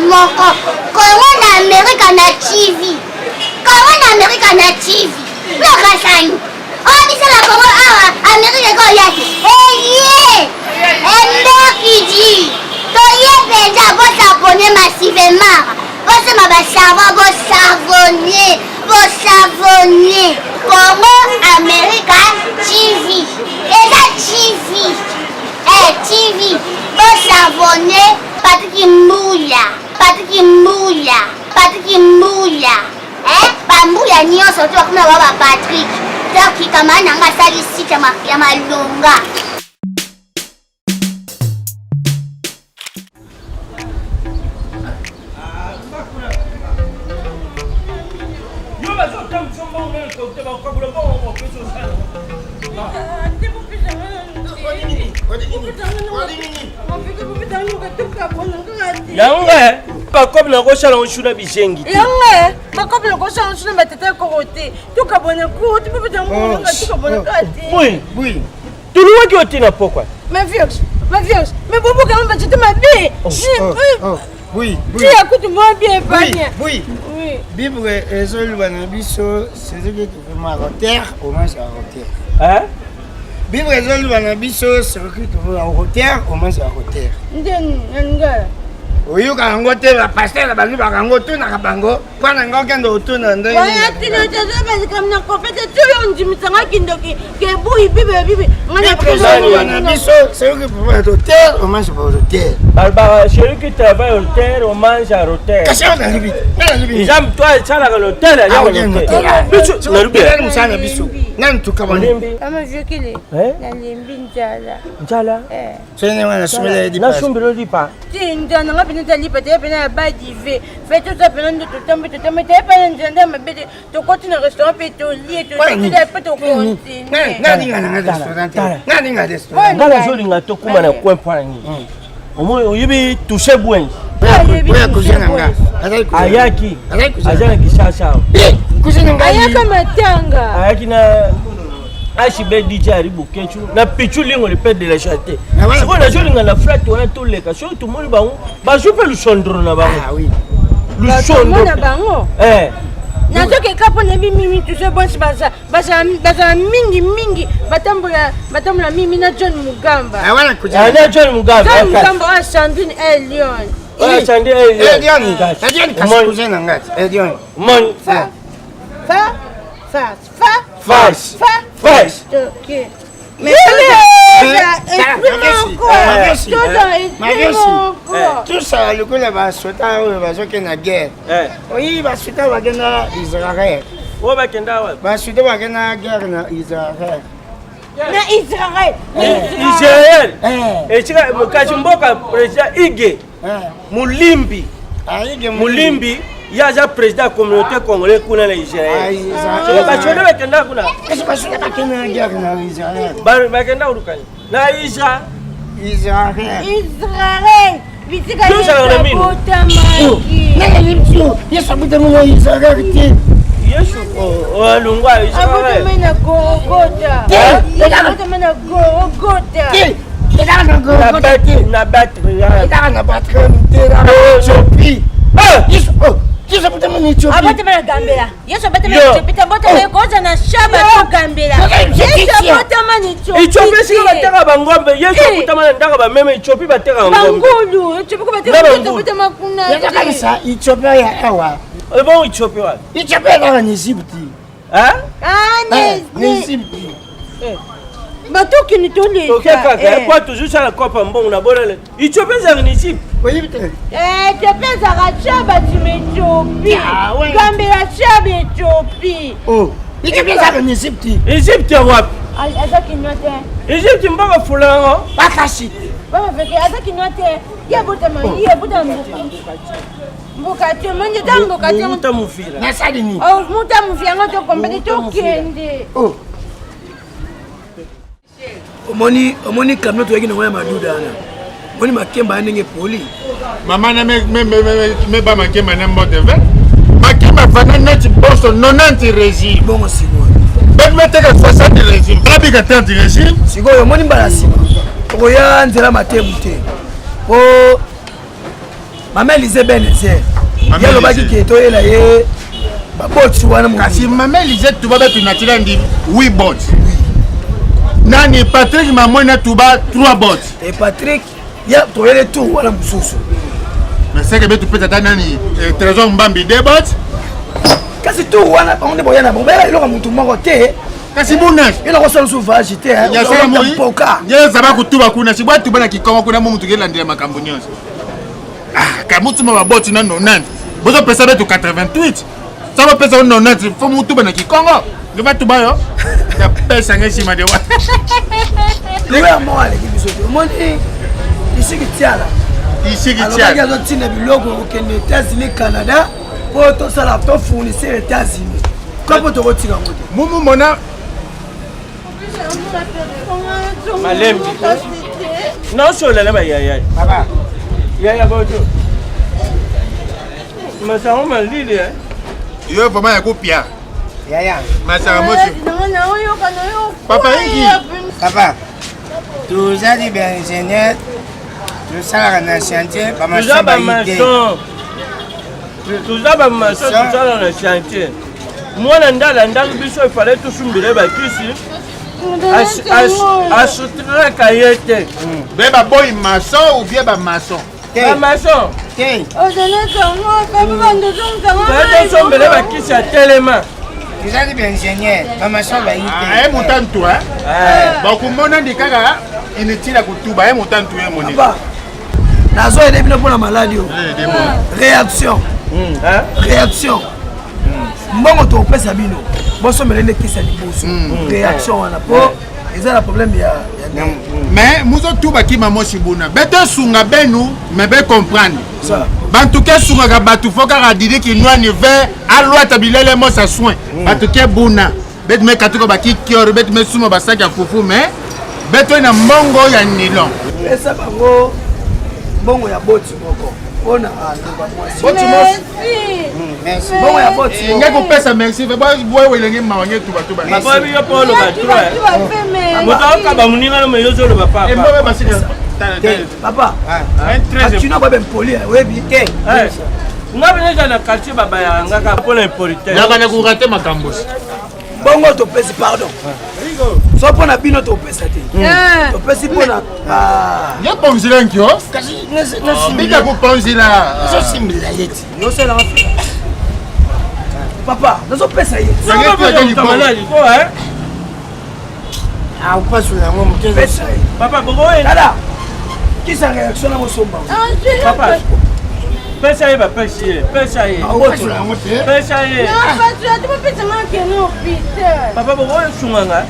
Moko Kongo na Amerika na TV, Kongo na Amerika na TV lokasani oyo biso na Kongo awa Amerika ekoya te. Eye emberkidi toye mpenza, bosabone massivement, bosomba basavon, bosavone, bosavone. Congo America TV eza TV, eh, TV, bosavone. Patrik Mbuya, Patrik Mbuya, Patrik Mbuya, eh, bambuya nyonso to bakoma ba ba Patrick. Donc kamara na nga asali site ya malonga. Yango bakopi na kosala ngo shuna bizengi. Yango bakopi na kosala ngo shuna batata koko te, tokabona ko tukabona kaka te. Oui oui, toluwaki yo te na pokwa. Ma vierge, ma vierge, mais boboka ngo batata mabe. Oui, oui. Tia kutu mwa bien epania. Oui, oui. Bible ezoloba na biso celui qui trouve à terre au moins à terre. Hein? Bible ezoloba na biso celui qui trouve à terre au moins à terre. Ndeni na lingala. Oyoka yango te, bapaster na balobaka yango, otunaka bango mpo na nga okende otuna ndenge Oya tina toza bazikambo na kofete tuyo ondimisanga kindoki kebuyi bibe bibe Bible ezoloba na biso celui qui trouve à terre au moins à terre. Balobaka celui qui travaille en terre on mange à terre. Kasi awa nalobi nga nalobi Eza moto asalaka l'hôtel aza Awa nalobi l'hôtel. Biso nalobi Nani mosala na biso nani tukabani olembi. Mama viokele Eh? nalembi nzala. Nzala. Eh. Soki wana nasumbela ye lipa. Nasumbela lipa. Ti nzala nanga pena eza lipa te, ye pena ya badive fe toza pena nde totambi totambi te, ye pena nzala nde ya mabe te, tokoti na restaurant mpe tolie tolie mpe tokontinue. Nga nalinga nanga restaurant te, nga nalinga restaurant. Nga nazolinga tokóma na coin mpo na nini? Omoni oyebi touche bwengi. Oya cousin na nga. Ayaki. Aza na Kinshasa awa. Cousin na nga. Ayaka matanga. Ayaki na HB DJ Ari Boketshu na Pichu Lingo le père de la charité. Sikoyo nazolinga na flat wana toleka soki tomoni bango bazwi mpe lusondro na bango. Ah oui. Lusondro na bango. Eh. Nazokeka mpo nayebi mimi touche bonsi bazala mingi mingi, batambola batambola mimi na John Mugamba. Ah wana cousin. Na John Mugamba. John Mugamba oyo Sandrine Elion. Oyo Sandrine Elion. Elion. Elion kasi cousin na nga. Elion. Mon. Fa. Fa. Fa. Fa. Fas. Fa. Fas. Ok. Mais Tout ça lokola basoda oyo bazokende na guerre, oyi basoda bakenda Israel, oyo bakenda wapi? Basoda bakenda guerre na Israel. Na Israel. Israel esika kasi mboka président Ige Mulimbi. Mulimbi ye aza président ya communauté congolais kuna na Israel. Basoda bakenda kuna, basoda bakenda na guerre na Israel. Bakenda kolukani na Isra Israel. Israel bisika Tozala na mino. abotamaki. Yesu abotami na Israel te. Yesu alongwa Israel. Abotami na Gorogota. Abotami na Gorogota. Te, ezaka na Golgotha te. Na battre. Ezaka na Bethléem te, na Ethiopie. Yesu, oh, Yesu abotami na Ethiopie. Abotami na Gambela. Yesu abotami na Yo. Ethiopie te, abotami ekoza na Shaba to Gambela. Yesu abotama na Ethiopie. Ethiopie esika bateka bangombe. Yesu Eh. akutama na ndako bameme. Ethiopie bateka ngombe. Bangulu, Ethiopie ko bateka Na Yesu bangulu. abotama kuna. Eza kanisa Ethiopie ya awa. Ebongo Ethiopie wapi? Ethiopie ezaka na Egypte. Hein? Ah, Eh, ne na Egypte. batokende toleka. Toke kaka po toujours sala kopa mbongo na bolele. Ethiopie ezalaka na Egypte. Oyebi te. Ethiopie ezalaka Shaba nsima Ethiopie. Ah, ouais. Gambela Shaba Ethiopie. Oh, Ethiopie ezaka na Egypte. Egypte ya wapi? Aza kino te. Egypte mboka fula yango. Bakasi. Baba veke aza kinois te. Ye abotama ye abotama mboka. Mboka te manje ta mboka te. Muta mufira. Nasali nini? Oh muta mufira ngo to kompete to kende. Oh. Omoni omoni camion toyaki nango ya maduda wana. Omoni makemba ya ndenge poli. Mama na me me me me ba makemba na mbote ve. Makemba fana neti boso 90 régime. Bongo sikoyo. Bato bateka 60 régime. Babika 30 régime. Sikoyo omoni mbala nsima. Okoya nzela matebu te. Po Mama Elise Benezer. Ye alobaki ke toyela ye baboti wana kasi mama Elise tuba betu natila ndi 8 bot. Nani Patrick Mamwena tuba 3 bot. Et Patrick ya toyele tour wana mosusu. Mais c'est que betu pesa ta nani Trésor Mbambi 2 bot. Kasi tour wana bango nde boya na bango bayela eloko motu moko te. Kasi bunasi. Yo nakosala mosusu voyage te. Mpoka. Ye zaba kutuba kuna si bwatuba na kikongo kuna mo mutu kelandela makambo nyonso. Ah, kamutuma baboti na 90. Bozopesa betu 88. Sa bopesa 90 fo mutuba na kikongo. Nge batuba yo. Ya pesa nge nsima de wa. Lewe moko aleki biso te. Omoni isiki tiala. Isiki tiala. Alobaki azotinda biloko kokende États-Unis, Canada mpo tosala to fournisseur États-Unis. Kopo tokotika yango te. Mumu mona malembi naosola na bayaya papa yaya bojo masango malili eh? Yo vraiment ya kopia yaya masanga mosi papa ingi papa tozali baingénieur tosalaka na chantier toza bamason toza bamason tosala na chantier mwana nde alandaki biso efale tosumbile bakisi asutraka ye te be baboyi mason ou bien bamason bamason tosombele bakisi ya telema tozali baingénieur bamason bayi te ye motantu bakomona ndi kaka inutile ya kotuba ye motantu ye monene nazo aide bino mpona maladi oyo réaction réaction mbongo tokopesa bino bosombela nde kisi ya liboso réaction wana po eza na problème ya mais muzotuba kima mosi buna bete sunga benu mais be comprendre bantu ke sungaka bato fo kaka didi kinwani ve alwata bilele mosa soin bato ke buna beti me katuka bakikioro beti me suma basaki ya fufu mais beto na mbongo ya nilon pesa bango mbongo ya boti moko mpona ndoka mwasi boti mwasi mbongo ya boti ngai kopesa merci boye elenge mawa nge tubatuba baboyebi yo mpo oloba trop moto akokaba moninga no me yo ozoloba papa papa akino babe mpoli oyebi te nga pene eza na quartier babayaka nga kaka mpona impolitesse yaka na korate makambo bongo topesi pardon so mpo na bino topesa te topesi mpo na ye ponzila nkio bika koponzila nazosimbila ye ti nosalaka papa nazopesa ye opasula yango moto papa bokoyetala kisa réaction na mosomba papa pesa ye bapesi ye pesa ye pesa ye papa bokoyosunga nga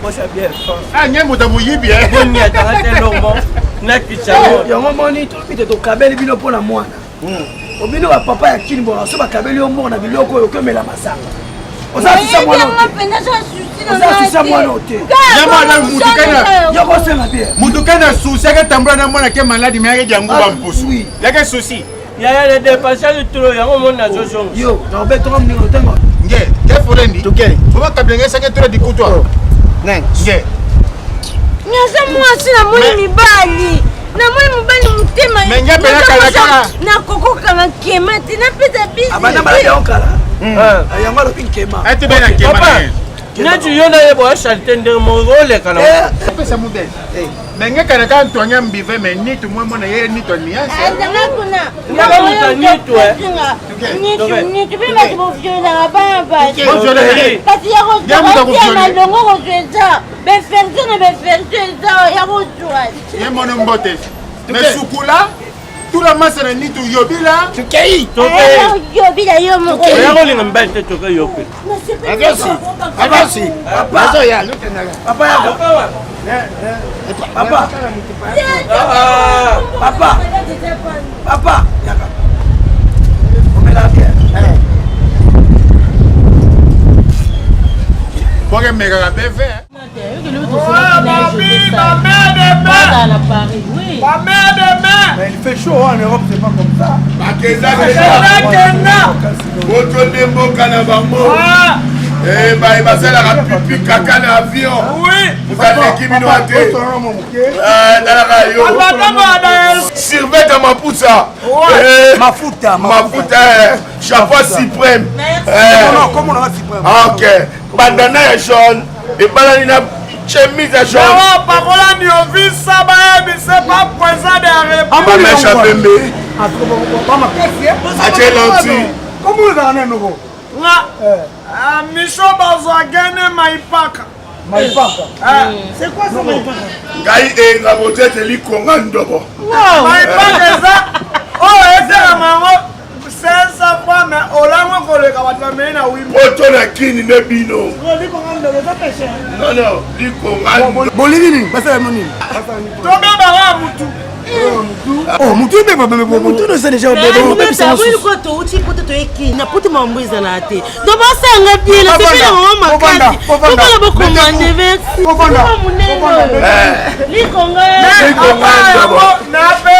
posa bien nye moto moyibi boniataka te longo nakisa yango moni tolobi te tokabeli bino mpo na mwana obino bapapa ya kini bona so bakabeli yo mbongo na biloko oyo okomela masanga oza susa mwana te yokosenga bien mutu ke na susi ake tambola na mwana ke maladi me yake jangu bampusu yake susi yaya na dépensaki trop yango moni nazozonga yo nakobetonga moninga otenga nge ke folendi obakabila nge sake tolo dikutwa nge naza mwasi namoni mibali namoni mobali motema nakokokanga nkema te napesa bisabanda maladi yango kala yango alobi nkema neti yo nayeba oya salite ndenge moko oleka na opesa mobele me nge kana kaka ntwanga mbive me nitu mwa mona ye nitu anianseanga kuna nitu nitu mpe bato boviolaka bana bato kasi ya kozwa malongo kozwa eza beferto na beferto eza ya kozwa ye mono mbote me sukula tula masa na nitu yobila tokei yobila yo moko oya kolinga mibali te tokei yo mpe azosi azosi azoya papa yaka. Papa. Papa. Papa. Yaka. Omela bien. Boke mekaka beve. Mais il fait chaud en Europe, c'est pas comme ça. Bakenda poto nde mboka na bango baye basalaka pipi kaka na avion moto aleki bino te talaka yo survete ya mapusa mafuta mafuta chapeau suprême ok bandana ya jaune ebalani na chemise ya jaune pakola niovisa bayebise pa président de la république pembe atie lanti nga miso bazwa gene maipaka. Maipaka. C'est quoi ça maipaka? Ngai enga botete likonga ndobo. Maipaka eza oyo etelama yango 500 francs mais olango koleka bato bamei na wimbo. Poto na kini nde bino. Likonga ndobo eza peshe. Non non, likonga. Bolingi nini? Basala bino nini? Tobebaka mutu. Oh, mutu ebeba mutu eza deja obebisa touti poto toyeki na poto mambo ezala te donc basanga bien nasepela mama makasi tokala bokomande merci monene likonga na mpe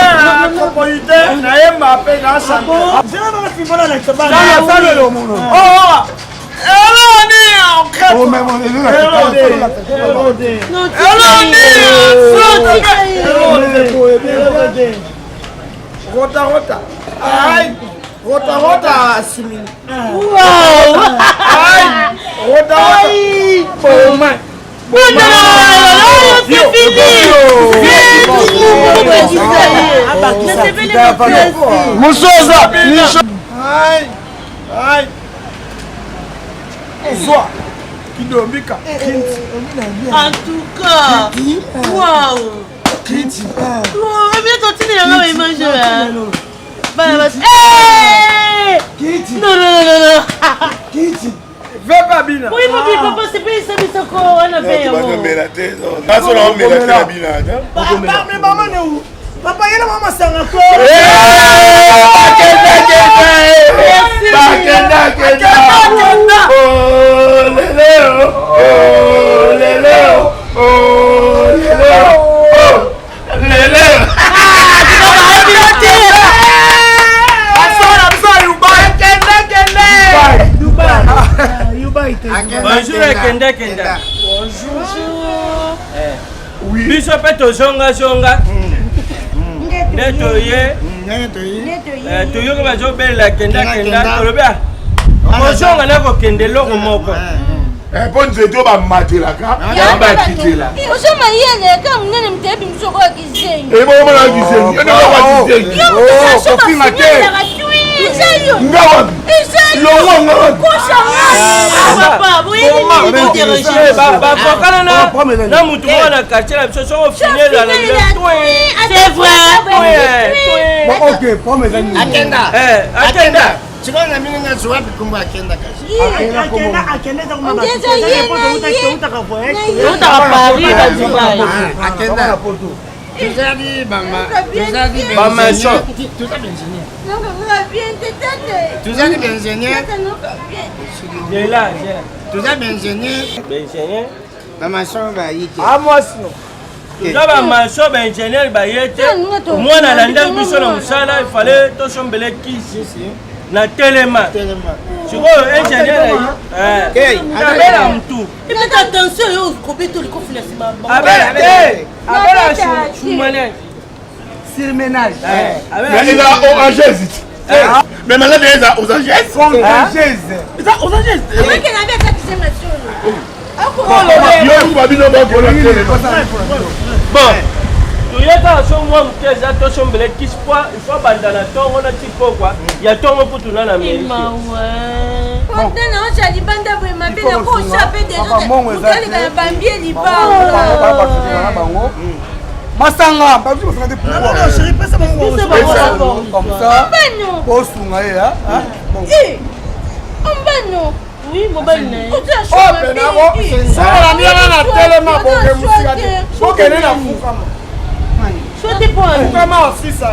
composite nayemba mpe na chante. Rota rota. Ai. Rota rota asimini. Wow. Ai. Rota rota. Boma. C'est fini. Musoza. Ai. Ai. Zwa. Kidombika. Kinti. En tout cas. Waouh. Kinti. Wow, bien tantine yanga ba image là. Bana bas. Hey! Kinti. Non non non non. Kinti. Vepa bina. Oui, papi, papa, c'est pas ça, mais ça quoi, on a fait. Banomela te. Naso na omela te na bina. Papa, mais maman ne où? Papa, yela mama sanga ko. Bakenda kenda. Bakenda kenda. Oh lele oh lele oh lele oh lele. Bonjour kenda kenda. Bonjour. Biso mpe tozongazonga nde toye toyoki bazobelela kenda kenda tolobi kozonga na kokende eloko moko mpo nzete oyo bamatelaka yango bakitela ozo mayele ka monene moto yebi mosu okoya kizengi ebomona kizengi kizengi kofinga te nga wapi longo nga wapi bavokana na mutu moko na quartier na biso soko fini ezala c'est vrai. Ok, promesse akenda akenda sikoyo na bino nyonso wapi kombo akenda kasi akenda tozali bamaison tozali baingénieur zela toza baingénieur baingénieur bamason bayi te amwasino toza bamaso baingénieur baye te mwana alandaki biso na mosala ifale tosombele kisi na telema sikoyo ingénieur abela mutu attention yo kobeta likofi na nsima abela surmenage surmenage mais eza orangeuse mais malade eza orangeuse orangeuse eza orangeuse yo babino bakola telema bon toyekaka so mwa moke eza tosombele kisi po ifo abanda na ntongo na ti pokwa ya ntongo kutu na na amerike na oca libanda boye mabe nakosa mpe deja motaleka ya bambie libanga masanga bazwi masanga te comme ça osunga ye ombano. Oui, mobali na ye. Oyo penako sokola miana na telema boke mosika te bokende na fukama. Fukama osisa.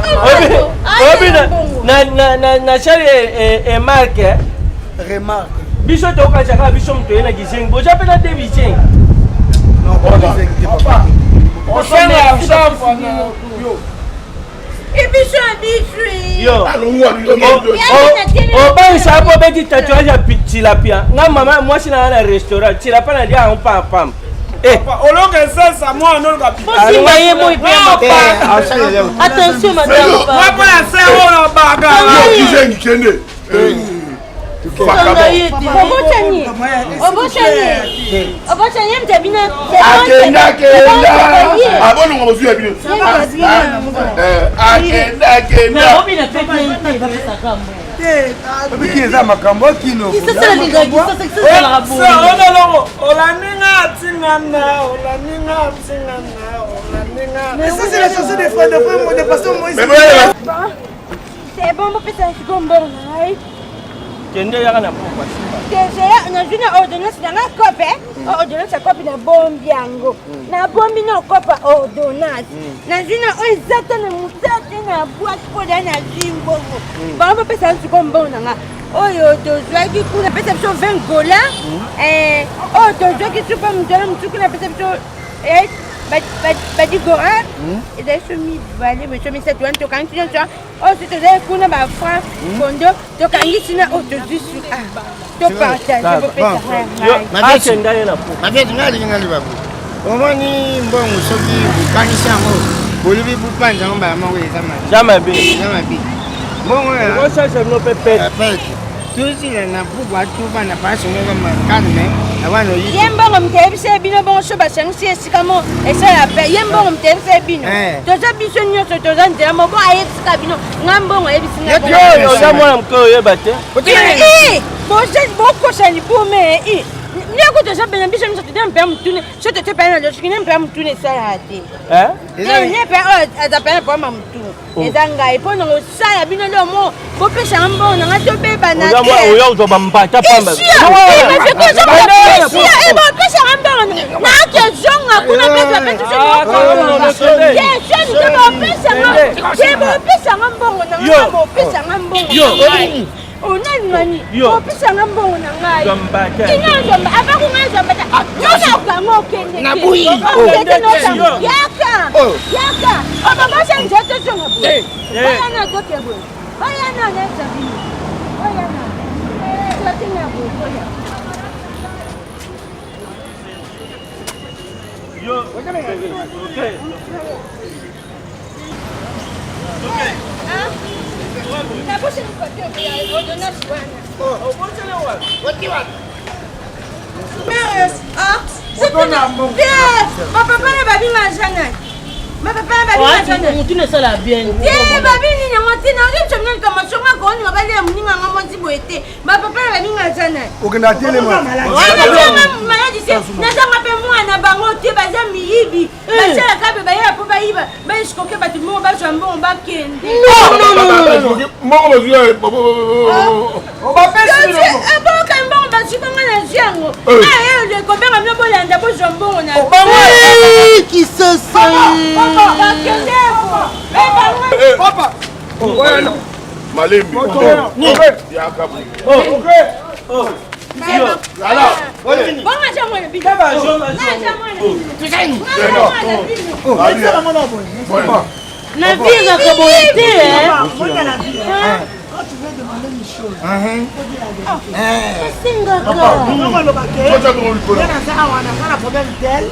Oyebi na chali emarke. Remarque. Biso tokacha kaka biso moto ye na gizengi boza mpe na de bizengi. Osenga argent yo. Ebiso ya biso. Yo. Obangisa mpo obeti tatouage ya tilapia. Nga mama mwasi na nga na restaurant tilapia na lia yango pam pam. Olonga esesa mwana oluka Bosimba ye moi pe. Attention madame. Moi mpo na se oyo baga. Yo kizengi kende. Obosani. Obosani. Obosani mte bino. Akenda kenda. Abolongo bozwi ya bino. Akenda kenda. Obina pe te bapesaka mbongo. Obiki eza makambo kino. Olandi nga atinga na olandi nga atinga na olandi nga. Mais ça c'est la chanson de frère de frère de pasteur Moïse. C'est bon, bopesa sikoyo mbongo na ngai. Kende yaka na pokwa. Tezela nazwi na ordonnance na ngai kope ordonnance ya kope nabombi yango nabombi na kope ordonnance nazwi na oyo eza ta na mosa te na bwaki mpo da nazwi mbongo bango bopesa sikoyo mbongo na ngai oyo tozwaki kuna apesa biso 20 gola oyo tozwaki supa moto wana mosusu kuna apesa biso badigora ezali so mibale boso misato wana tokangisi nyonso oyo so tozali kuna bafranc kondo tokangisi na oyo tozwi su topartage bopesa ngai ngai alingi ngai babu omoni mbongo soki bokanisi yango bolobi bopanza yango mbala moko eza mabe eza mabe mbongo osasa bino mpe pete tozila na buku atuba na pasi moko makalme awana oyi ye mbongo moto ayebisa ye bino bongo so basangisi esika mo esala pe ye mbongo moto ayebisa ye bino toza biso nyonso toza nzela moko ayebisika bino nga mbongo ayebisi nga oza mwana moke oyeba te bokosa libume ndeko toza pena biso nyonso toza mpe motune so tote pena na losuki ne mpe motune esalaka te ne mpe oyo aza pena mpoma motune eza ngai mpo na kosala bino nde omo bopesanga mbongo na ngai tobebana oya kozwa bambata pambabopesanga mbongo nake zonga kuna pesa bopesanga mbongo na ngai bopesanga mbongo onanimani opesanga mbongo na ngai inazomba abaku ngai zomba ta nona okanga okende yaka yaka obabasa nzoto zonga boye bayana toke boye bayana nayebisa bino bayana totinga boye koya Yo, okay. Bapapa na babinga jana bapapa na babinga jana mutu nesala bien te babi nini yango ntina ozo mona likambo songa koninga balia moninga nga mwasi boye te bapapa na babinga jana okenda telema maladi se nazanga mpe mwana bango te baza miyibi basalaka mpe bayeba mpo bayiba baesikoke bato mbongo bazwa mbongo bakende mbongo bazwi boka mbongo bazwi bango nazwi yango kobenga bino bolanda bozwa mbongo na kisasa bakende malembe yaka Na vie ezalaka boye te. Quand tu veux demander une chose, faut dire la vérité. Esengaka. Problème tel,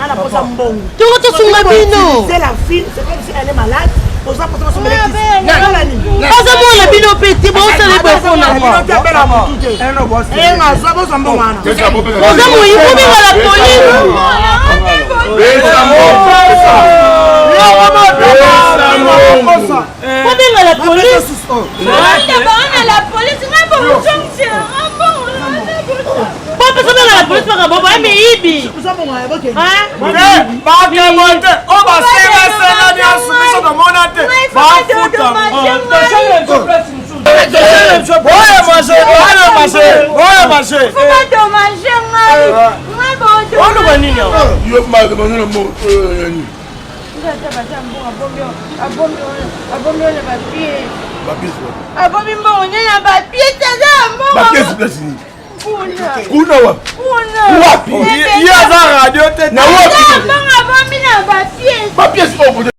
na posa mbongo. Tongo tosunga bino. C'est la fille, c'est comme si elle est malade. Oza posa basomela kisi. Aza mwana bino mpe te bosala eboye mpona oza moyi bobenga la police. Bobenga la police. Bopesa benga la police baka bobo miyibi. Bakebo te oyo basengasenga nyonso biso tomona te bafuta boye. Faut badommage ngai. Ngai oloba nini yango? Yo makambo na mo nani? Abombi wana bapie. Bapièce. Abombi mbongo nde na bapiese, aza ya mbongo. Bapièce place nini? Kuna. Kuna wapi? Kuna. Wapi? Ye aza radio te. Na wapi? Mbongo abombi na bapiese. Bapièce oyo.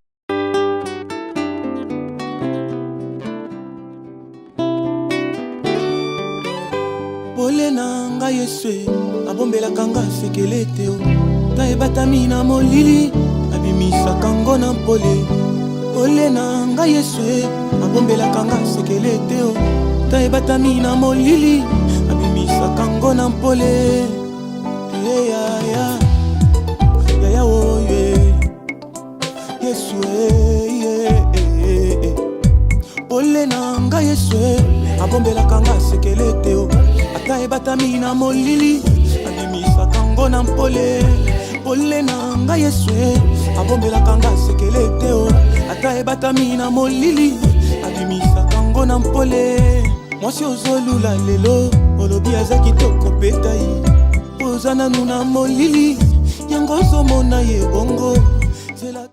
Pole na ngai Yesu abombelaka nga sekele te o ta ebatami na molili, abimisaka ngo na pole. Pole na ngai Yesu abombelaka nga sekele te o ta ebatami na molili, abimisaka ngo na pole. Eyaya yaya oyo Yesu eh, eh, eh, eh. Pole na ngai Yesu abombelaka nga sekele te o ata ebatami na molili, abimisaka ngo na mpole. Pole na ngai Yesu abombelaka nga sekele te o ata ebatami na molili, abimisaka ngo na mpole. Mwasi ozolula lelo, olobi aza kitoko petai, oza nanu na molili, yango ozomona ye bongo. Zela.